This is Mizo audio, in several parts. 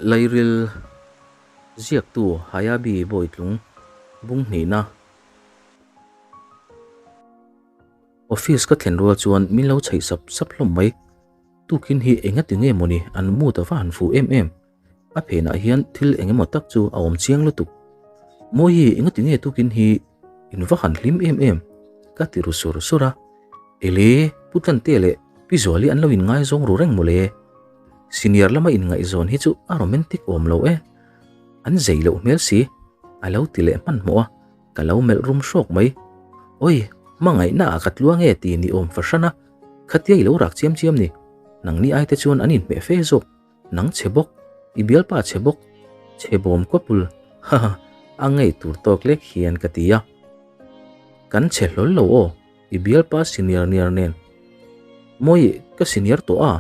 Lairil ziaktu Hayabi Bawitlung bung hnihna. Office ka thlen rual chuan min lo chheih sap sap hlawm mai. Tukin hi engati nge mawni an mood a va han fuh em em. A phenah hian thil eng emaw tak chu a awm chiang lutuk. Mawi hi engati nge tukin hi in va han hlim em em ka ti ru sur sur a. Ele, Pu Tlante leh Pi Zuali an lo inngaizawng ru reng mawle. Senior lama inngaihzawn hi chu a romantic awm lo e. An zei loh hmel si, a lo ti leh hmanhmawh a, ka lo melh rum hrawk mai. Oi, hmangaihna ah ka tluang e ti ni awm fahran a, khatia i lo rak chiam chiam ni. Nangni ai te chuan an inhmeh fe zawk. Nang chhe bawk, i bialpa chhe bawk, chhe bawm kawpul, haha, a ngei tur tawk lek hian ka ti a. Kan chhe hlawl lo aw, i bialpa senior niar nen. Mawi, ka senior tawh a?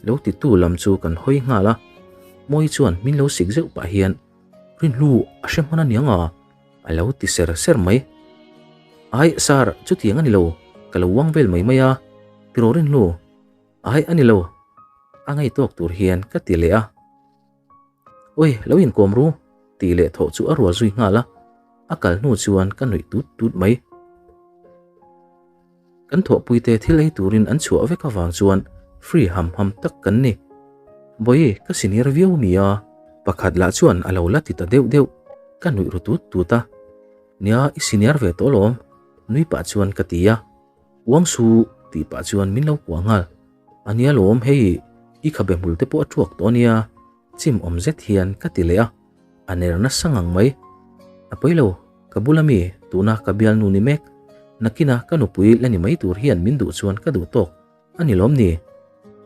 Lo titu lam chu kan hawi nghal a, Mawi chuan min lo sik zeuh pah hian, Rinhlu, a hre hman a niang a? A lo ti ser ser mai. Ai, sir, chutiang a ni lo, ka lo uang vel mai mai a, tiraw Rinhlu? Ai a ni lo, a ngei tawk tur hian ka ti leh a. Oi, lo inkawm ru, tih leh thawh chu a rual zui nghal a, a kal hnu chuan ka nuih tut tut mai. Kan thawhpuite thil ei turin an chhuah vek avang chuan free ham ham tak kan ni. Bawi, ka senior viau mi a, pakhat lah chuan a lo la ti ta deuh deuh, ka nuih ru tut tut a. Nia, i senior ve tawh alawm, nui pah chuan ka ti a. Uang su tih pah chuan min lo kuah nghal. A nia lawm hei i khabe hmul te pawh a thuak tawh ania chim awm zet hian ka ti leh a, a ner nasa ngang mai. A pawi lo, ka bula mi tuna ka bialnu ni mek, nakina ka nupui la ni mai tur hian min duh chuan ka duh tawk a ni lawm ni?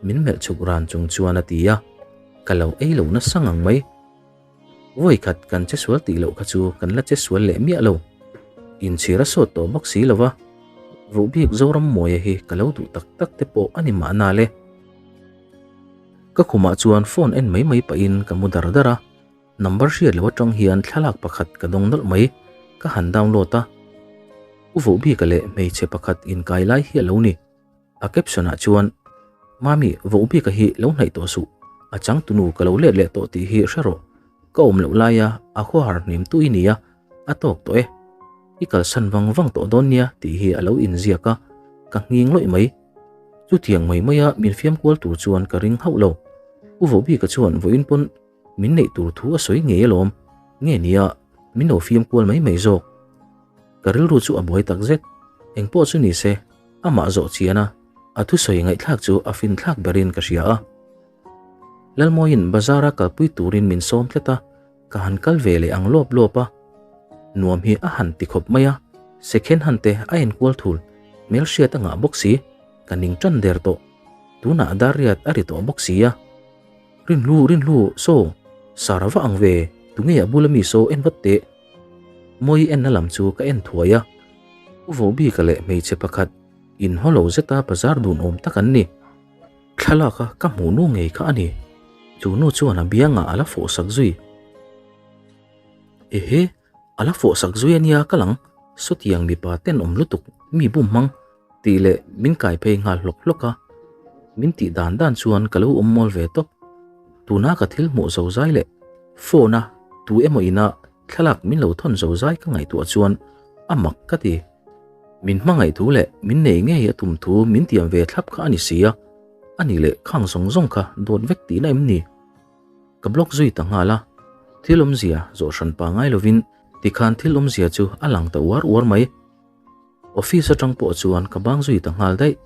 Min melh chhuk ran chung chuan a ti a, ka lo ei lo nasa ngang mai. Vawi khat kan che sual tih loh kha chu kan la che sual leh miah lo. Inchhir a sawt tawh bawk si lo va, Ruh bik Zoram Mawia hi ka lo duh tak tak te pawh a ni mahna le. Ka khumah chuan phone en mai mai pahin ka mu dar dar a, number hriat loh atang hian thlalak pakhat ka dawng nawlh mai, ka han download a. U Vohbika leh hmeichhe pakhat inkai lai hi a lo ni. A caption ah chuan, Mami, Vohbika hi lo hnaih tawh suh, a changtunu ka lo let leh tawh tih hi hre rawh, ka awm loh laia a khawhar hnem tu i nia, a tawk tawh e. I kalsan vang vang tawh dawn nia tih hi a lo inziak a, ka nghing lawih mai. Chutiang mai maia min fiam kual tur chuan ka ring hauh lo. U Vohbika chuan vawiin pawn min neih tur thu a sawi ngei alawm, nge nia min lo fiam kual mai mai zawk. Ka rilru chu a buai tak zet, engpawh chu ni se, amah zawh chian a, a thusawi ngaihthlak chu a finthlak berin ka hria a. Lalmawiin bazar-a kalpui turin min sawm tlat a, ka han kal ve leh ang lawp lawp a. Nuam hi a han ti khawp mai a, second hand te a enkual thul, hmelhriat a ngah bawk si, ka ning tan der tawh. Tunah dar riat a ri tawh bawk si a. Rinhlu, Rinhlu, saw, Sara va ang ve, tunge a bula mi saw en vat teh. Mawi enna lam chu ka en thuai a, U Vohbika leh hmeichhe pakhat inhaw lo zeta bazar dun awm tak an ni. Thlalak a ka hmuh nu ngei kha a ni. Chu nu chuan a biangah a la fawh sak zui. Ehe, a la fawh sak zui a nia ka lang, sawtiang mipa tenawm lutuk mi bum hmang tih leh min kai phei nghal hlawk hlawk a. Min tih dan dan chuan ka lo awm mawl ve tawp. Tuna ka thil hmuh zo zai leh phone a tu emaw ina thlalak min lo thawn zo zai ka ngaihtuah chuan a mak ka ti. Min hmangaih thu leh min nei ngei a tum thu min tiam ve thlap kha a ni si a, a ni leh khang zawng zawng kha dawt vek tihna em ni? Ka block zui ta nghal a, thil awmzia zawh hran pa ngai lovin tikhan thil awmzia chu a lang ta uar uar mai. Office atang pawh chuan ka bang zui ta nghal daih.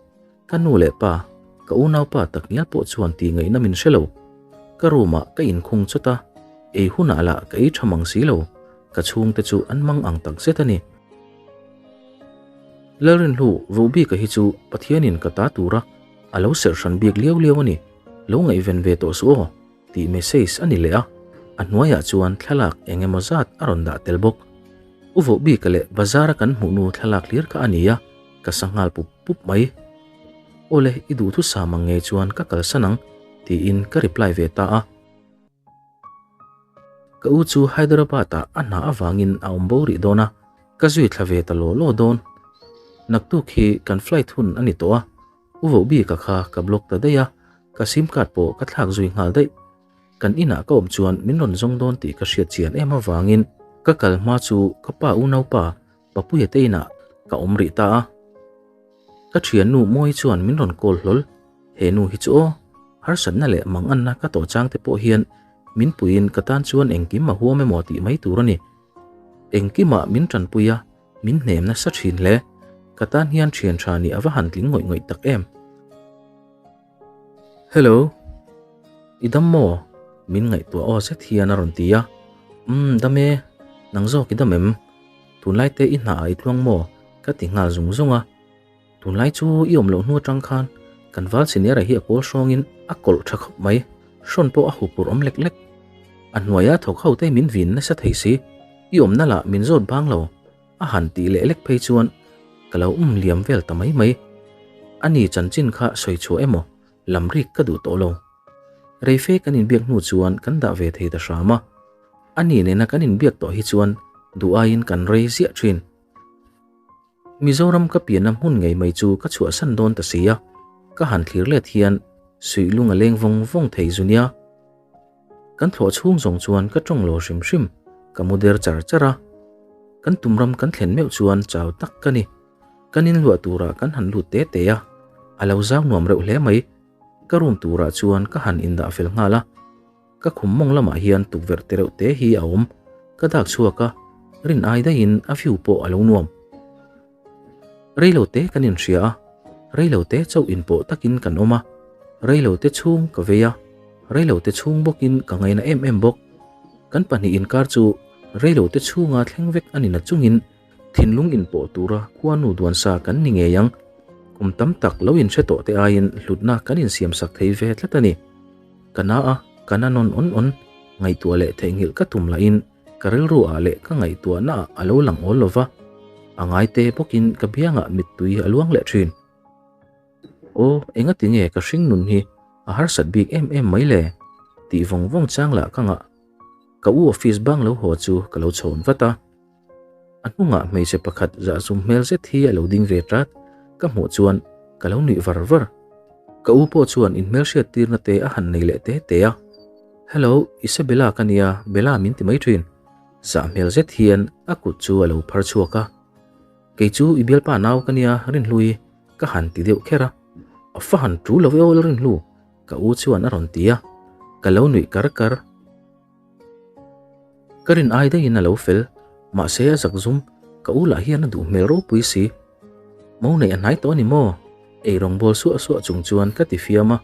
Ka nu leh pa, ka unaupa takngial pawh chuan tih ngaihna min hre lo. Ka room ah ka inkhung chawt a, ei hunah lah ka ei tha mang si lo, ka chhungte chu an mang ang tak zet a ni. Lalrinhlu, Vohbika hi chu Pathianin ka ta tura a lo serh hran bik liau liau a ni, lo ngaihven ve tawh suh aw, tih message a ni leh a, a hnuaiah chuan thlalak eng emaw zat a rawn dah tel bawk. U Vohbika leh bazar a kan hmuh nu thlalak hlir kha a ni a, ka sa nghal pup pup mai. Awle, i duhthusam ang ngei chuan ka kalsan ang, tiin ka reply ve ta a. Ka u chu Hyderabad-ah a hna avangin a awm bo rih dawn a, ka zui thla ve ta law law dawn. Naktuk hi kan flight hun a ni tawh a, U Vohbika kha ka block ta daih a, ka sim card pawh ka thlak zui nghal daih. Kan inah ka awm chuan min rawn zawng dawn tih ka hriat chian em avangin ka kal hma chu ka pa unaupa Papuia te inah ka awm rih ta a. Ka thiannu Mawi chuan min rawn call hlawl, he nu hi chu aw, harsatna leh manganna ka tawh chang te pawh hian min puiin ka tan chuan engkim a huam emaw tih mai tur a ni. Engkimah min tanpui a, min hnem nasa thin hle. Ka tan hian thian tha nih a va han tling ngawih ngawih tak em. Hello, i dam maw? Min ngaihtuah aw zet hian a rawn ti a. Umm, dam e, nang zawk i dam em? Tunlai te i hna ah i tluang maw? Ka ti nghal zung zung a. Tunlai chu i awm loh hnu atang khan kan val senior-a hi a kawl hrawngin a kawlh tha khawp mai, hrawn pawh a hupur awm lek lek. A hnuaia thawk ho te min vin nasa thei si, i awmna lah min zawt bang lo. A han tih leh lek phei chuan ka lo um liam vel ta mai mai. Ani chanchin kha sawi chhuah emaw lam rik ka duh tawh lo. Reife kan inbiak hnu chuan kan dah ve thei ta hram a. Ani nena kan inbiak tawh hi chuan duh aiin kan rei ziah thin. Mizoram ka pianna hmun ngei mai chu ka chhuahsan dawn ta si a, ka han thlir let hian suihlung a leng vawng vawng thei zu nia. Kan thlawh chhung zawng chuan ka tawng lo hrim hrim, ka mu der char char a. Kan tum ram kan thlen meuh chuan chau tak ka ni. Kan inluah turah kan han lut te te a, a lo zau nuam reuh hle mai. Ka room turah chuan ka han indah fel nghal a. Ka khum mawng lamah hian tukverh te reuh te hi a awm. Ka dak chhuak a, rin ai daihin a view pawh a lo nuam. Reilo te kan inhria a, reilo te chauh inpawh takin kan awm a, reilo te chhung ka vei a, reilo te chhung bawkin ka ngaina em em bawk. Kan pahnih inkar chu reilo te chhunga thleng vek a ni na chungin thinlung inpawh tura khuanu duansa kan ni ngei ang. Kum tam tak lo inhre tawh te aiin hlutna kan insiamsak thei ve tlat a ni. Ka na a, ka na nawn awn awn, ngaihtuah leh theihnghilh ka tum lahin Ka rilru ah leh ka ngaihtuahna ah a lo lang awl lova, a ngai te bawkin ka biangah mittui a luang leh thin. Aw, engati nge ka hring nun hi a harsat bik em em mai le? Tih vawng vawng chang lah ka ngah. Ka u office bang lo haw chu ka lo chhawn vat a. A hnungah hmeichhe pakhat zahzum hmel zet hi a lo ding ve tat, ka hmuh chuan ka lo nuih var var. Ka u pawh chuan inhmelhriat tirna te a han nei leh te te a. Hello, Isabella ka nia, Bella min ti mai thin. Zah hmel zet hian a kut chu a lo phar chhuak a. Kei chu i bialpa nau ka nia, Rinhlui, ka han ti deuh kher a. A fa han tul lo e aw Rinhlu, ka u chuan a rawn ti a. Ka lo nuih kar kar. Ka rin ai daihin a lo fel, mahse a zak zum, ka u lah hian a duh hmel ropui si. Mo neih a hnai tawh a ni maw? Eirawng bawl suah suah chung chuan ka ti fiam a.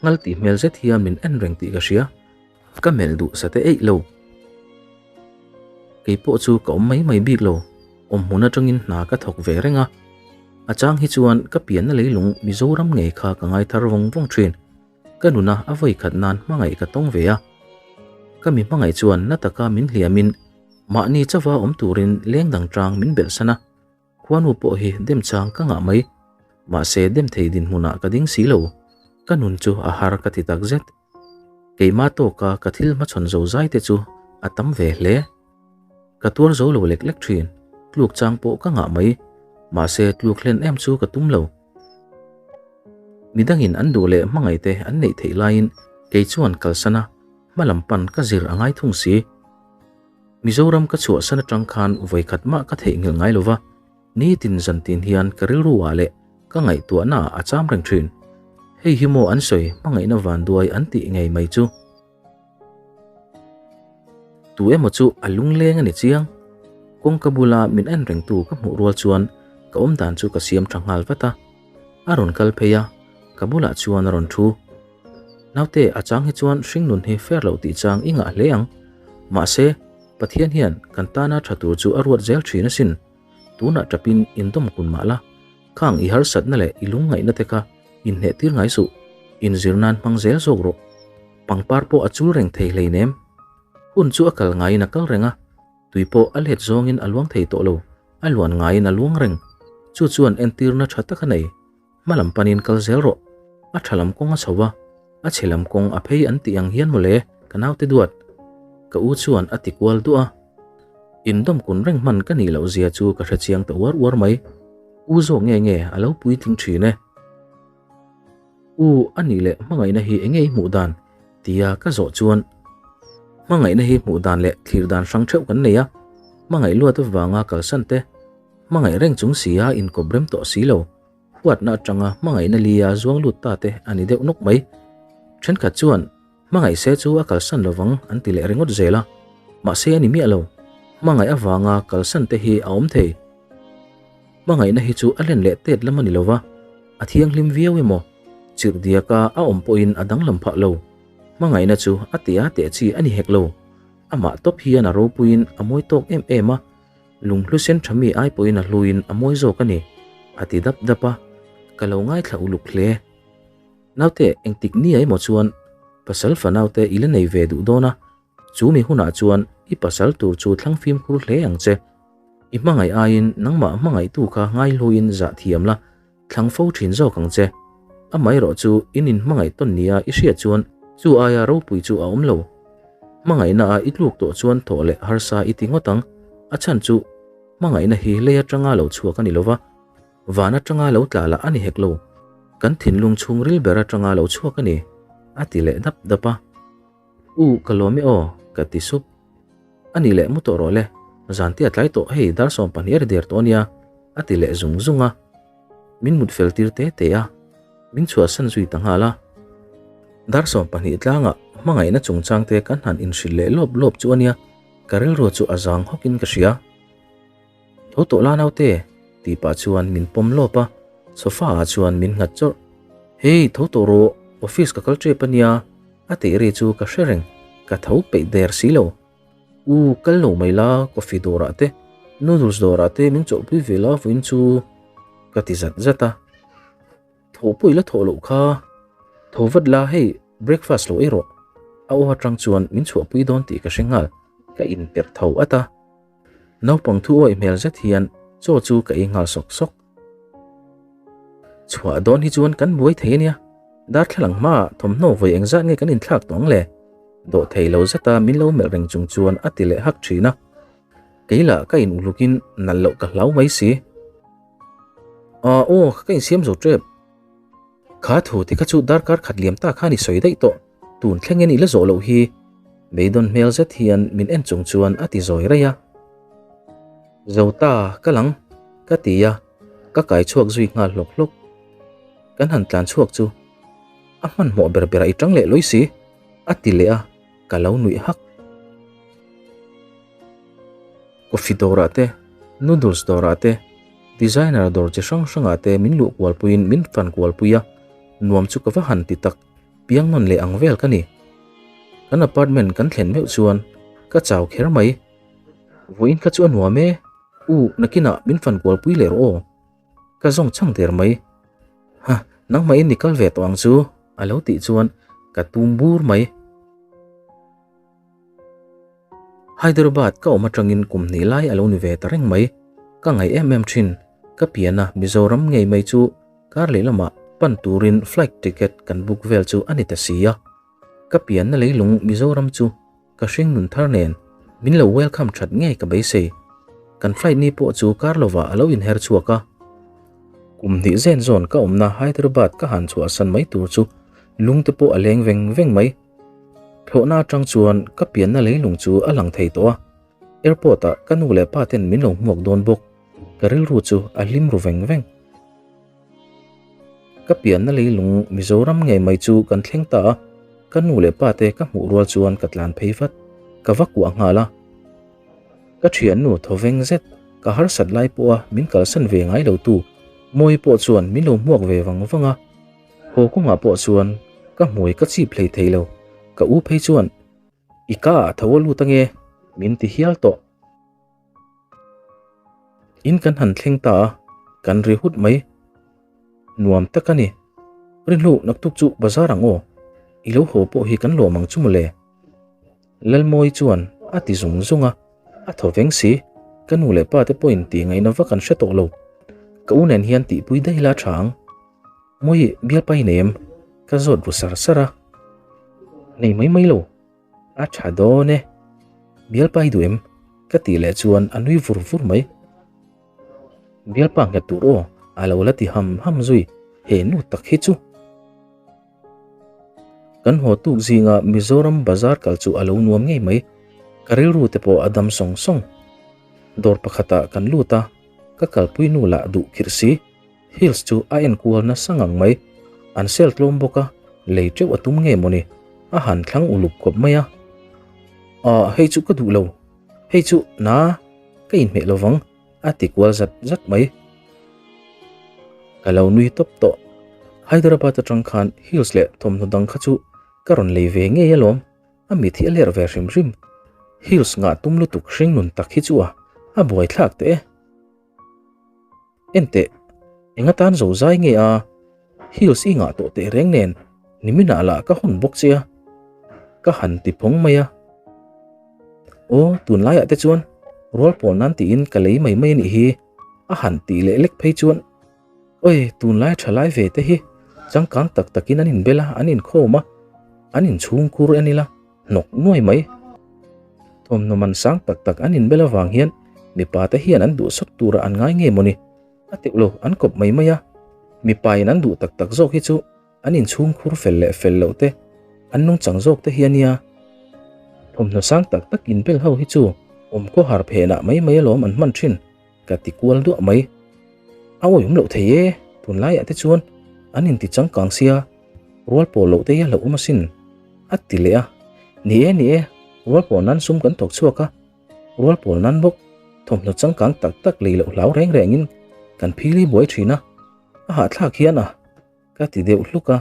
Ngal tih hmel zet hian min en reng tih ka hria, ka melh duh sa te eih lo. Kei pawh chu ka awm mai mai bik lo, awm hmun atangin hna ka thawk ve reng a. A chang hi chuan ka pianna leilung Mizoram ngei kha ka ngai thar vawng vawng thin. Ka nuna a vawi khat nan hmangaih ka tawng ve a. Ka mi hmangaih chuan na taka min hliamin mahni chauha awm turin leng dang tang min belh san a. Khuanu pawh hi dem chang ka ngah mai. Mahse dem thei dinhmunah ka ding si lo. Ka nun chu a har ka ti tak zet. Keimah tawka ka thil hmachhawn zo zai te chu a tam ve hle. Ka tuar zo lo lek lek thin. Tluk chang pawh ka ngah mai. Mahse tluk hlen em chu ka tum lo. Midangin an duh leh hmangaih te an neih theih laiin kei chuan kalsan a, hmalam pan ka zir a ngai thung si. Mizoram ka chhuahsan atang khan vawikhat mah ka theihnghilh ngai lova, nitin zantin hian ka rilru ah leh ka ngaihtuahna ah a cham reng thin. Hei hi maw an sawi hmangaihna vanduai an tih ngei mai chu. Tu emaw chu a lungleng a ni chiang. Kawngka bula min en rengtu ka hmuh rual chuan ka awmdan chu ka siam tha nghal vat a. A rawn kal phei a, ka bulah chuan a rawn thu. Naute, a chang hi chuan hringnun hi fair loh tih chang i ngah hle ang. Mahse, Pathian hian kan tana tha tur chu a ruat zel thin asin. Tunah tapin indawm kun mah la, khang i harsatna leh i lungngaihna te kha inhneh tir ngai suh, inzir nan hmang zel zawk rawh. Pangpar pawh a chul reng thei hleinem. Hun chu a kal ngaiin a kal reng a, tui pawh a let zawngin a luang thei tawh lo, a luan ngaiin a luang reng. Chu chuan entirna tha tak a nei. Hma lam panin kal zel rawh, a tha lam kawng a chho a, a chhe lam kawng a phei an tih ang hian mawle, ka naute duat. Ka u chuan a ti kual duah a. Indawm kun reng hman ka nih loh zia chu ka hre chiang ta uar uar mai. U zawk nge nge a lo puitling thin e. U, a nih leh hmangaihna hi enge i hmuh dan? Tia ka zawh chuan, Hmangaihna hi hmuh dan leh thlir dan hrang theuh kan nei a, hmangaih luat avanga kalsan te, hmangaih reng chung sia inkawp rem tawh si lo, huatna atanga hmangaihna lia zuang lut ta te a ni deuh nawk mai. Thenkhat chuan hmangaih se chu a kalsan lovang an ti leh ringawt zel a, mahse a ni miah lo, hmangaih avanga kalsan te hi a awm thei. Hmangaihna hi chu a len leh tet lam a ni lova, a thianghlim viau emaw, chirh diaka a awm pawhin a danglam phah lo. Hmangaihna chu a teh a teh chi a ni hek lo. Amah tawp hian a ropuiin a mawi tawk em em a, lunghlu sen tha mi ai pawhin a hluin a mawi zawk a ni, a ti dap dap a, ka lo ngaithla uluk hle. Naute, engtik ni emaw chuan pasal fanaute i la nei ve duh dawn a, Chu mi hunah chuan i pasal tur chu thlang fimkhur hle ang che. I hmangaih aiin nangmah hmangaihtu kha ngaihluin zah thiam la, thlang fo thin zawk ang che. Amaherawh chu in inhmangaih tawn nia i hriat chuan chu aia ropui chu a awm lo. Hmangaihna a i tluk tawh chuan thawh leh harsa i ti ngawt ang. A chhan chu hmangaihna hi lei atanga lo chhuak a ni lova, van atanga lo tla lah a ni hek lo. Kan thinlung chhungril ber atanga lo chhuak a ni, a ti leh dap dap a. U, ka lawm e aw, ka ti sup. A nih leh mu tawh rawh le, zan te a tlai tawh hei dar 12 a ri der tawh a nia, a ti leh zung zung a. Min mut fel tir te te a, min chhuahsan zui ta nghal a. Dar 12 tlangah hmangaihna chungchang te kan han inhrilh leh lawp lawp chu a nia, ka rilru chu a zang hawkin ka hria. Tho tawh la naute, tih pah chuan min pawm lawp a, sofa ah chuan min nghat chawrh. Hey, tho tawh rawh, office ka kal tep a nia, a tih ri chu ka hre reng, ka tho peih der si lo. U, kal lo mai la, coffee dawrah te, noodles dawrah te min chawlhpui ve la vawiin chu, ka ti zat zat a. Tho pawh i la thawh loh kha, tho vat la hei breakfast lo ei rawh, a aw atang chuan min chhuahpui dawn tih ka hre nghal, ka inperh tho at a. Naupang thu awih hmel zet hian chaw chu ka ei nghal sawk sawk. Chhuah dawn hi chuan kan buai thei ania, darthlalang hmaah thawmhnaw vawi engzat nge kan inthlak tawh ang le? Dawh thei lo zeta min lo melh reng chung chuan a ti leh hak thin a. Kei lah ka in ulukin nalh loh ka hlau mai si. Aw aw ka insiam zo tep. Kha thu te kha chu darkar khat liam ta khan i sawi daih tawh, tun thlengin i la zawh loh hi. Beidawn hmel zet hian min en chung chuan a ti zawi raih a. Zo ta, ka lang, ka ti a, ka kai chhuak zui nghal hlawk hlawk. Kan han tlan chhuak chu a hmanhmawh ber berah i tang leh lawi si, a ti leh a, ka lo nuih hak. Coffee dawrah te, noodles dawrah te, designer dawr chi hrang hrangah te min luh kualpuiin min fan kualpui a, nuam chu ka va han ti tak, piang nawn leh ang vel ka ni. Kan apartment kan thlen meuh chuan ka chau kher mai. Vawiin kha chu a nuam e, u nakinah min fan kualpui leh rawh aw. Ka zawng chang der mai. Ha, nangmahin i kal ve tawh ang chu, a lo tih chuan ka tum bur mai. Hyderabad ka awm atangin kum hnih lai a lo ni ve ta reng mai. Ka ngaih em em thin. Ka pian a Mizoram ngei mai chu kar leh lamah pan turin flight ticket kan book vel chu a ni ta si a. Ka pianna leilung Mizoram chu ka hring nun thar nen min lo welcome that ngei ka beisei. Kan flight ni pawh chu kar lovah a lo inher chhuak a. Kum hnih zen zawn ka awmna Hyderabad ka han chhuahsan mai tur chu lungte pawh a leng veng veng mai. Thlawhna atang chuan ka pianna leilung chu a lang thei tawh a, airport ah ka nu leh pa ten min lo hmuak dawn bawk, ka rilru chu a hlim ru veng veng. Ka pianna leilung Mizoram ngei mai chu kan thleng ta a, ka nu leh pa te ka hmuh rual chuan ka tlan phei vat, ka va kuah nghal a. Ka thiannu thaw veng zet, ka harsat lai pawha min kalsan ve ngai lo tu Mawi pawh chuan min lo hmuak ve vang vang a. Haw kawngah pawh chuan ka hmui ka chip hlei thei lo, ka u phei chuan i ka ah tho a lut ange min ti hial tawh. In kan han thleng ta a, kan ri hut mai. Nuam tak a ni. Rinhlu naktuk chu bazar ang aw, i lo haw pawh hi kan lawm ang chu mawle. Lalmawi chuan a ti zung zung a, a thaw veng si, ka nu leh pa te pawhin tih ngaihna vak an hre tawh lo. Ka u nen hian tihpui daih la tha ang. Mawi bialpa i nei em? Ka zawt ru sar sar a. Nei mai mai lo. A tha dawn e. Bialpa i duh em? Ka tih leh chuan a nui vur vur mai. Bialpa nghet tur aw, a lo la ti ham ham zui. He nu tak hi chu. Kan haw tuk zinga Mizoram bazar kal chu a lo nuam ngei mai. Ka rilru te pawh a dam sawng sawng. Dawr pakhatah kan lut a, ka kalpui nu lah duh khirh si. Heels chu a enkual nasa ngang mai. An sale tlawm bawk a, lei teuh a tum nge mawni? A han thlang uluk khawp mai a. Aw, hei chu ka duh lo. Hei chu na ka inhmeh lovang a ti kual zat zat mai. Ka lo nui tawp tawh. Hyderabad atang khan heels leh thawmhnaw dang kha chu ka rawn lei ve ngei alawm. A mit hi a ler ve hrim hrim. Heels ngah tum lutuk hring nun tak hi chu a a buaithlak teh e. Enteh, eng atan zo zai nge a? Heels i ngah tawh teh reng nen niminah lah ka hawn bawk che a. Ka han ti phawng mai a. Aw, tunlaiah te chuan rual pawl nan tiin ka lei mai mai a nih hi, a han tih leh lek phei chuan Oi, tunlai tha lai ve te hi changkang tak takin an inbel a, an inkhawm a, an inchhungkhur en ila hnawk nuai mai. Thawmhnaw man sang tak tak an inbel avang hian mipa te hian an duhsawt tura an ngai nge mawni? A teuh lo, an kawp mai mai a. Mipa in an duh tak tak zawk hi chu an inchhungkhur fel leh fel loh te, an nungchang zawk te hi a nia. Thawmhnaw sang tak tak inbel ho hi chu awm khawhar phenah mai mai alawm an hman thin ka ti kual duah mai. A awihawm loh thei e, tunlaiah te chuan an inti changkang sia. Rual pawh loh te hi a hlauhawm asin, a ti leh a. Ni e, ni e, rual pawh nan sum kan thawk chhuak a, rual pawl nan bawk thawmhnaw changkang tak tak lei loh hlau reng rengin kan phili buai thin a, a hahthlak hian a, ka ti deuh hluk a,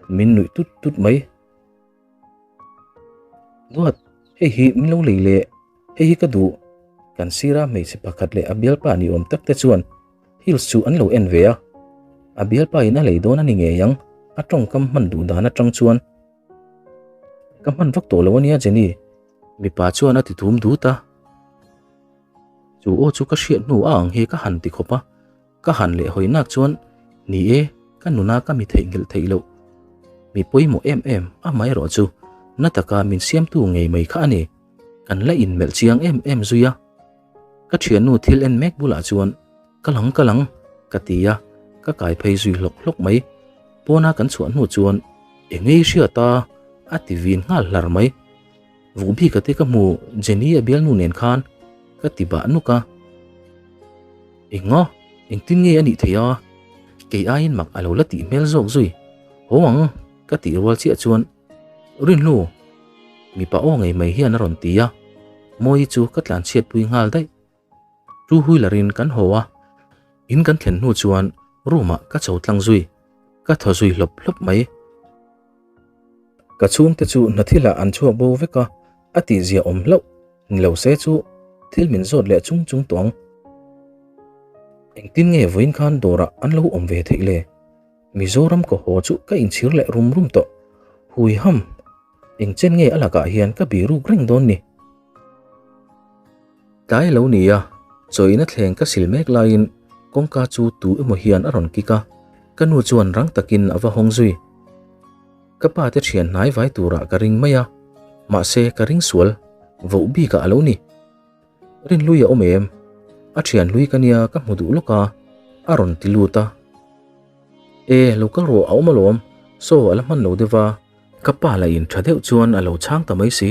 min nuih tut tut mai. Duat, hei hi min lo lei leh, hei hi ka duh, kan sira hmeichhe pakhat leh a bialpa ni awm tak te chuan Heels chu an lo en ve a, a bialpa in a lei dawn a ni ngei ang, a tawngkam hman duh dan atang chuan. Ka hman vak tawh lo a nia Jenny, mipa chuan a ti thum dut a. Chu aw chu ka hriat hnu a ang hi ka han ti khawp a, ka han leh hawi nak chuan ni e, ka nuna ka mi theihnghilh theih loh. Mi pawimawh em em amaherawh chu na taka min siamtu ngei mai kha a ni, kan la inmelh chiang em em zui a. Ka thiannu thil en mek bulah chuan ka lang ka lang ka ti a, ka kai phei zui hlawk hlawk mai. Pawna kan chhuah hnu chuan eng ngei hriat a a ti vin nghal hlar mai. Vuk bika te ka hmu Jenny a bialnu nen khan ka ti bah nuk a. Enga engtin nge a nih theih a? Kei aiin mak a lo la tih hmel zawk zui. Haw ang ka tih rual chiah chuan Rinhlu! Mipa aw ngei mai hian a rawn ti a, Mawi chu ka tlanchhiatpui nghal daih. Two wheeler in kan haw a, in kan thlen hnu chuan room ah ka chho tlang zui, ka thaw zui hlawp hlawp mai. Ka chhungte chu hna thilah an chhuak bo vek a, a tihzia awm hlauh ni lo se chu thil min zawt leh chung chung tawh ang. Engtin nge vawiin khan dawrah an lo awm ve theih le? Mizoram ka haw chu ka inchhir leh rum rum tawh. Hui ham! Eng chen nge a lakah hian ka biruk reng dawn ni? Tlai lo ni a, chawina thleng ka sil mek laiin kawngka chu tu emaw hian a rawn kik a, ka nu chuan rang takin a va hawng zui. Ka pa te thian hnai vai turah ka ring mai a, mahse ka ring sual voh bikah a lo ni. Rinhlui a awm em? A thian hlui ka nia ka hmu duh lawk a, a rawn ti lut a. E, lo kal rawh a awm alawm, saw a la hman lo deuh va. Ka pa lah in tha deuh chuan a lo chhang ta mai si.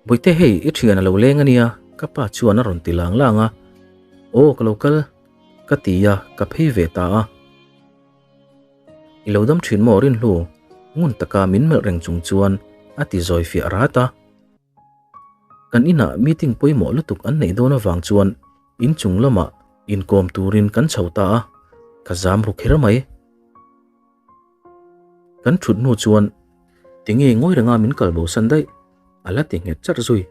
Bawihte hei i thian a lo leng a nia ka pa chuan a rawn ti lang lang a. Aw ka lo kal ka ti a, ka phei ve ta a. I lo dam thin maw Rinhlu? Ngun taka min melh reng chung chuan a ti zawi fiah rat a. Kan inah meeting pawimawh lutuk an neih dawn avang chuan inchung lamah inkawm turin kan chho ta a, ka zam ru kher mai. Kan thut hnu chuan tinge ngawi renga min kal bosan daih a la ti nghet charh zui.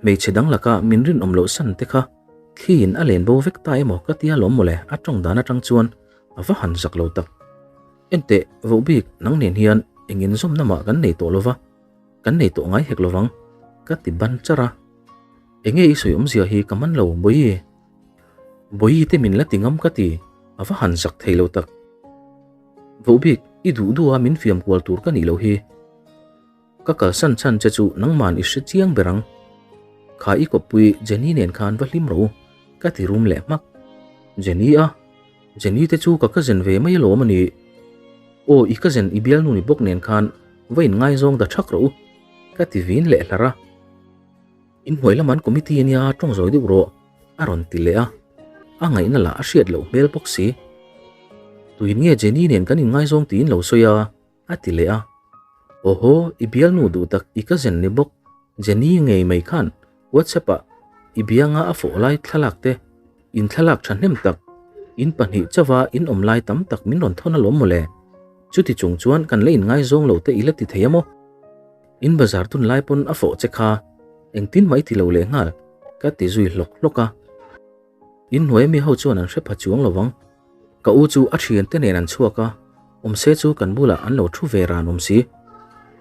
Hmeichhe dang laka min rinawm loh san te kha thliin a len bo vek ta emaw ka tia lawm mawle a tawng dan atang chuan a va han zak lo tak. Enteh, vohbik nang nen hian eng inzawmna mah kan nei tawh lova. Kan nei tawh ngai hek lovang, ka ti ban char a. Enge i sawi awmzia hi ka man lo, Bawihi. Bawihi te min la ti ngam ka ti, a va han zak thei lo tak. Vohbik, i duh duh a min fiam kual tur ka nih loh hi. Ka kalsan chhan che chu nangman i hre chiang ber ang. Kha i kawppui Jenny nen khan va hlim rawh u, ka ti rum leh hmak. Jenny a? Jenny te chu ka cousin ve mai alawm a nih. Aw i cousin i bialnu ni bawk nen khan va in ngaizawng da thak rawh u ka ti vin leh hlar a. Inhnuai lam an committee ania tawng zawi deuh rawh a rawn ti leh a, a ngaihna lah a hriat loh hmel bawk si. Tuin nge Jenny nen kan in ngaizawng tiin lo sawi a a ti leh a. Awhaw i bialnu duh tak i cousin ni bawk Jenny ngei mai khan WhatsApp ah i bianga a fawh lai thlalak te, in thlalak thahnem tak, in pahnih chauha in awm lai tam tak min rawn thawn alawm mawle. Chuti chung chuan kan la inngaizawng lo te i la ti thei a maw? In bazar tun lai pawn a fawh che kha engtin mah i ti lo leh nghal ka ti zui hlawk hlawk a. In hnuai ami ho chuan an hre pha chuang lo vang. Ka u chu a thiante nen an chhuak a, awmse chu kan bulah an lo thu ve ran awm si.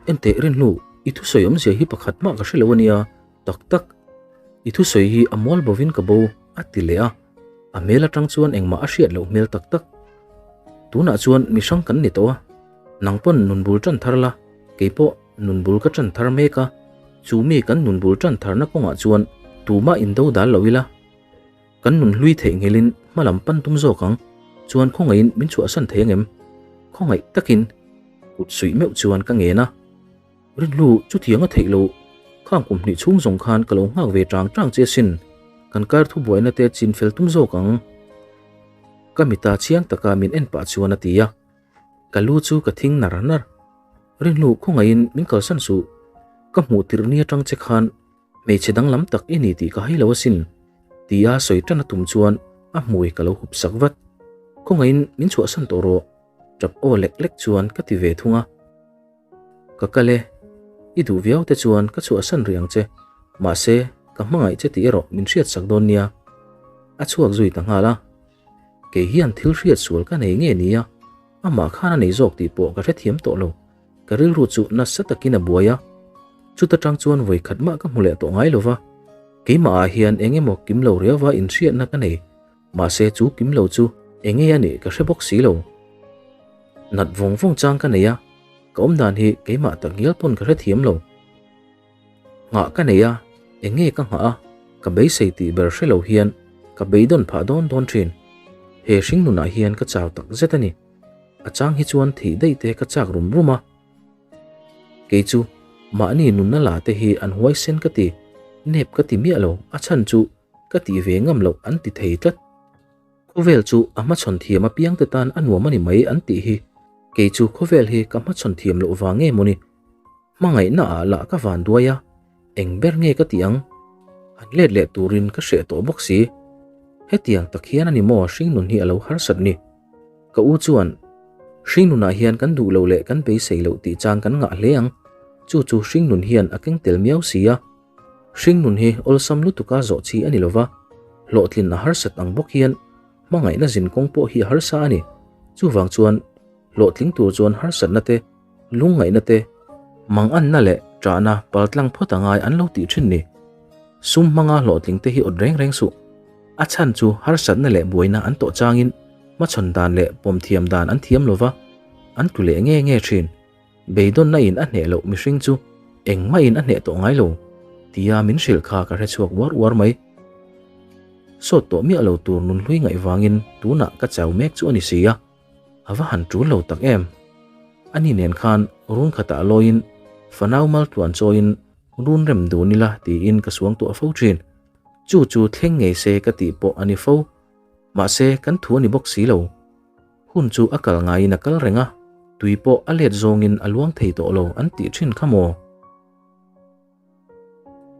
Enteh rinhnu, i thusawi awmzia hi pakhat mah ka hre lo ania, tak tak. I thusawi hi a mual bovin ka bo, a ti leh a. A hmel atang chuan engmah a hriat loh hmel tak tak. Tunah chuan mi hrang kan ni tawh a, nang pawn nun bul tan thar la, kei pawh nun bul ka tan thar mek a, chu mi kan nun bul tan tharna kawngah chuan tumah indo dal lo ila. Kan nun hlui theih nghelin hma lam pan tum zawk ang, chuan khawngaihin min chhuahsan thei angem? Khawngaih takin kut suih meuh chuan ka ngen a. Rinhlu, chutiang a theih loh, khang kum hnih chhung zawng khan ka lo nghak ve tang tang che asin, kan kar thu buaina te chin fel tum zawk ang. Ka mita chiang taka min en pah chuan a ti a, ka lu chu ka thing nar nar. Rinhlu, khawngaihin min kalsan suh, ka hmuh tirh ni atang che khan Hmeichhe danglam tak i ni tih ka hai lo asin, tia sawi tan a tum chuan a hmui ka lo hup sak vat. Khawngaihin min chhuahsan tawh rawh, tap aw lek lek chuan ka ti ve thung a. Ka kal e, i duh viau te chuan ka chhuahsan rih ang che, mahse ka hmangaih che tih erawh min hriat sak dawn nia. A chhuak zui ta nghal a. Kei hian thil hriat sual ka nei nge nia, amah khan a nei zawk tih pawh ka hrethiam tawh lo. Ka rilru chu nasa takin a buai a, chuta tang chuan vawi khat mah ka hmu leh tawh ngai lova, keimah ah hian eng emaw kim lo riauva inhriatna ka nei, mahse chu kim lo chu eng nge a nih ka hre bawk si lo. Nat vawng vawng chang ka nei a, ka awm dan hi keimah tak ngial pawn ka hrethiam lo. Nghah ka nei a, eng nge ka nghah a, ka beisei tih ber hre lo hian ka beidawn phah dawn dawn thin. He hringnunah hian ka chau tak zet a ni. A chang hi chuan thih daih te ka chak rum rum a. Kei chu mahni nunna la te hi an huaisen ka ti, nep ka ti miah lo, a chhan chu ka tih ve ngam loh an ti thei tlat. Khawvel chu a hmachhawn thiam apiang te tan a nuam a ni mai an tih hi, kei chu khawvel hi ka hmachhawn thiam loh vang nge mawni? Hmangaihna ah lah ka van duai a, eng ber nge ka tih ang? Han let leh turin ka hreh tawh bawk si. Hetiang tak hian a ni maw hringnun hi a lo harsat ni? Ka u chuan, Hringnunah hian kan duh loh leh kan beisei loh tih chang kan ngah hle ang, chu chu hringnun hian a keng tel miau si a. Hringnun hi awlsam lutuka zawh chi a ni lova, hlawhtlin a harsat ang bawk hian hmangaihna zin kawng pawh hi a harsa a ni. Chuvang chuan hlawhtling tur chuan harsatna te, lungngaihna te, manganna leh ṭahna paltlang phawt a ngai an lo tih ṭhin ni. Sum hmanga hlawhtling te hi awt reng reng suh. A chhan chu harsatna leh buaina an tawh changin hmachhawn dan leh pawm thiam dan an thiam lova, an tlu leh nge nge thin. Beidawnna in a hneh loh mihring chu engmah in a hneh tawh ngai lo tia min hrilh kha ka hre chhuak uar uar mai. Sawt tawh miah lo tur nunhlui ngaih vangin tunah ka chau mek chu a ni si a, a va han tul lo tak em. Ani nen khan run khatah lawiin fanau maltluan chawiin run rem dun ila tiin ka suang tuah fo thin. Chu chu thleng ngei se ka tih pawh a ni fo. Mahse, kan thu a ni bawk si lo. Hun chu a kal ngaiin a kal reng a, tui pawh a let zawngin a luang thei tawh lo an tih thin kha maw?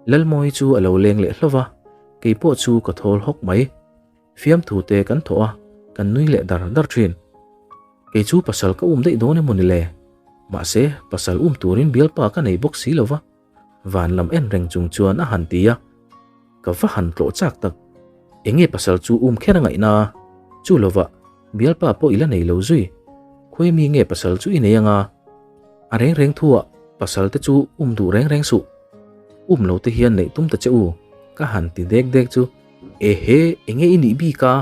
Lalmawi chu a lo leng leh hlauh va, kei pawh chu ka thawl hawk mai. Fiamthu te kan thawh a, kan nui leh dar dar thin. Kei chu pasal ka um daih dawn emaw ni le? Mahse, pasal um turin bialpa ka nei bawk si lo va. Van lam en reng chung chuan a han ti a, Ka va han tlawh chak tak. Enge pasal chu um kher a ngaihna? Chu lovah, bialpa pawh i la nei lo zui. Khawi mi nge pasal chu i nei anga? A reng reng thuah pasal te chu um duh reng reng suh. Um lo te hian neih tum ta che u, ka han ti dek dek chu. Ehe, enge i nih bik a?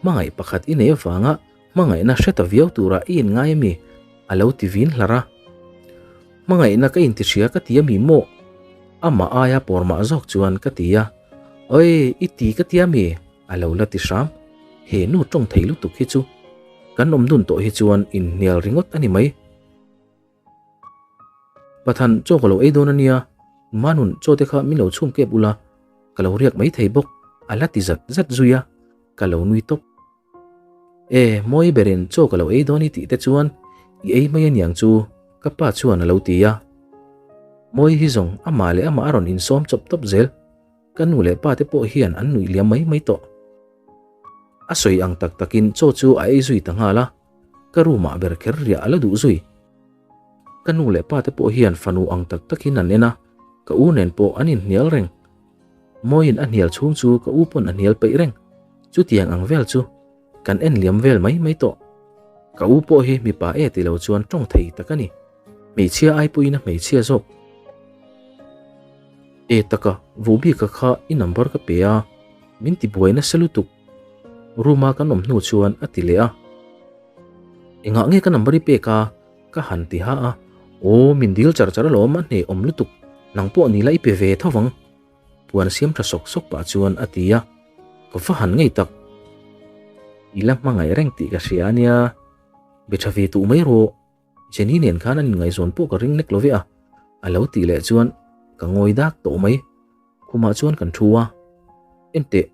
Hmangaih pakhat i nei avanga Hmangaihna hre ta viau turah i inngai ami? A lo ti vin hlar a. Hmangaihna ka inti hria ka ti ami maw? Amah aia pawr mah zawk chuan ka ti a. Oi, i ti ka ti ami? A lo la ti hram. He nu tawng thei lutuk hi chu. Kan awm dun tawh hi chuan inhnial ringawt a ni mai. Pathan, chaw ka lo ei dawn a nia, Manun, chaw te kha min lo chhum kep ula, ka lo riak mai thei bawk, a la ti zat zat zui a, ka lo nui tawp. E, mawi berin chaw ka lo ei dawn i tih te chuan i ei mai aniang chu, ka pa chuan a lo ti a. Mawi hi zawng amah leh amah a rawn insawm chawp tawp zel, ka nu leh pa te pawh hian an nuih liam mai mai tawh. A sawi ang tak takin chaw chu a ei zui ta nghal a, ka room ah ber kher riah a la duh zui. Ka nu leh pa te pawh hian fanu ang tak takin an en a, ka u nen pawh an inhnial reng. Mawiin a hnial chhung chu ka u pawn a hnial peih reng. Chutiang ang vel chu kan en liam vel mai mai tawh. Ka u pawh hi mipa e ti lo chuan tawng thei tak a ni. Hmeichhia ai pawhin a hmeichhia zawk. E taka, Vubika kha i number ka pe a, min ti buai nasa lutuk. Room a kan awm hnu chuan a ti leh a. Engah nge ka number i pek a? Ka han ti ha a, Aw, min dil char char alawm, a hnehawm lutuk, nang pawh ni la i pe ve tho vang. Puan siam tha sawk sawk pah chuan a ti a, ka va han ngei tak. I la hmangaih reng tih ka hria a nia, be tha ve tuh mai rawh, Jenny nen khan an inngaihzawn pawh ka ring nek lo ve a, a lo tih leh chuan ka ngawi dak tawh mai. Khumah chuan kan thu a, Enteh,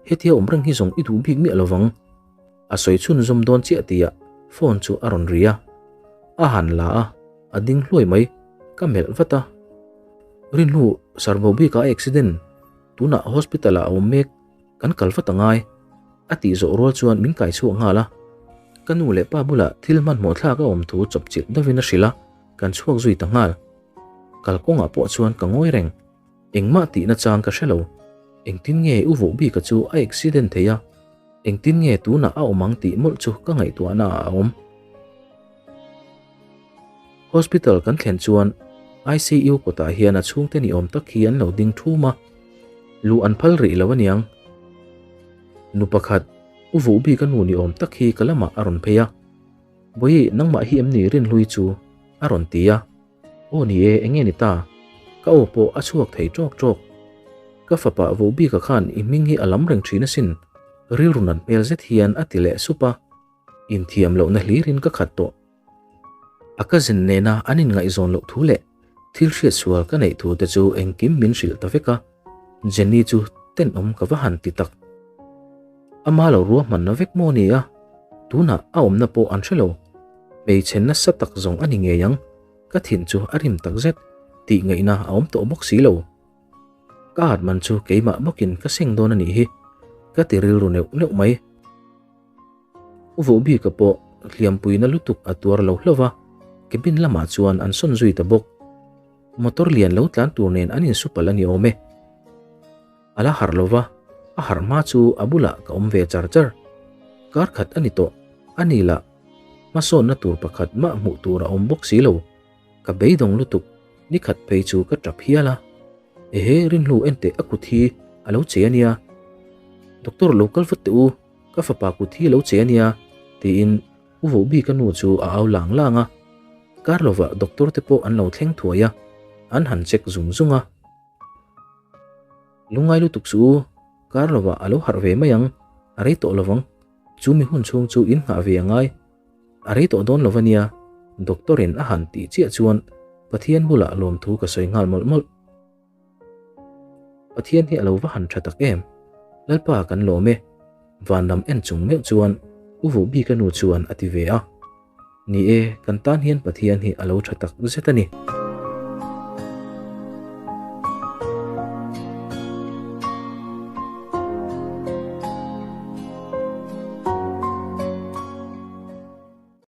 hetia awm reng hi zawng i duh bik miah lo vang. A sawi chhunzawm dawn chiah tihah phone chu a rawn ri a, a han la a, a ding hluai mai, ka melh vat a. Rinhlu, Sarbo bikah a accident, tunah hospital ah a awm mek, kan kal vat a ngai, a tih zawh rual chuan min kai chhuak nghal a. Ka nu leh pa bulah thil hmanhmawh thlak a awm thu chawpchilh deuhin a hrilh a, kan chhuak zui ta nghal. Kalkawngah pawh chuan ka ngawi reng. Engmah tihna chang ka hre lo. Engtin nge u voh bika chu a accident thei a? Engtin nge tunah a awm ang tih mawlh chu ka ngaihtuahna ah a awm. Hospital kan thlen chuan ICU kawtah hian a chhungte ni awm tak hi an lo ding thum a, luh an phal rih lo aniang. Nu pakhat, u voh bika nu ni awm tak hi ka lamah a rawn phei a. Bawihi, nangmah hi em ni Rinhlui chu? a rawn ti a. Aw ni e, enge ni ta? Ka aw pawh a chhuak thei ṭawk ṭawk. Ka fapa Vobika khan i hming hi a lam reng ṭhin asin, rilru nat hmel zet hian a ti leh sup a, inthiam lohna hlirin ka khat tawh. A cousin nena an inngaihzawn loh thu leh thil hriatsual ka neih thu te chu engkim min hrilh ta vek a, Jenny chu tenawm ka va han ti tak. Ama lo ruahmanna vek maw ni a, tunah a awmna pawh an hre lo. Hmeichhe nasa tak zawng a ni ngei ang, ka thin chu a rim tak zet, tih ngaihna a awm tawh bawk si lo. Ka at man chu keimah bawkin ka seng dawn a nih hi, ka ti rilru neuh neuh mai. U Vohbika pawh hliampuina lutuk a tuar lo hlauh va, cabin lamah chuan an sawn zui ta bawk. Motor lian lo tlan tur nen an insupal a ni awm e. A la harh lo va, a harh hma chu a bulah ka awm ve char char. Kar khat a ni tawh, a ni lah hmasawnna tur pakhat mah hmuh tur a awm bawk si lo. Ka beidawng lutuk, ni khat phei chu ka tap hial a. Ehe, Rinhlu enteh a kut hi a lo che a nia. Doctor lo kal vat teh u, ka fapa kut hi a lo che a nia, tiin U Vohbika nu chu a au lang lang a. Kar lovah doctor te pawh an lo thleng thuai a, an han check zung zung a. Lungngai lutuk chu u, kar lovah a lo harh ve mai ang, a rei tawh lovang, chu mi hun chhung chu in nghah ve a ngai, a rei tawh dawn lo ania, doctor in a han tih chiah chuan Pathian bulah lawmthu ka sawi nghal mawlh mawlh. Pathian hi a lo va han tha tak em, Lalpa kan lawm e, van lam en chung meuh chuan U Vohbika nu chuan a ti ve a, ni e, kan tan hian Pathian hi a lo tha tak zet a ni.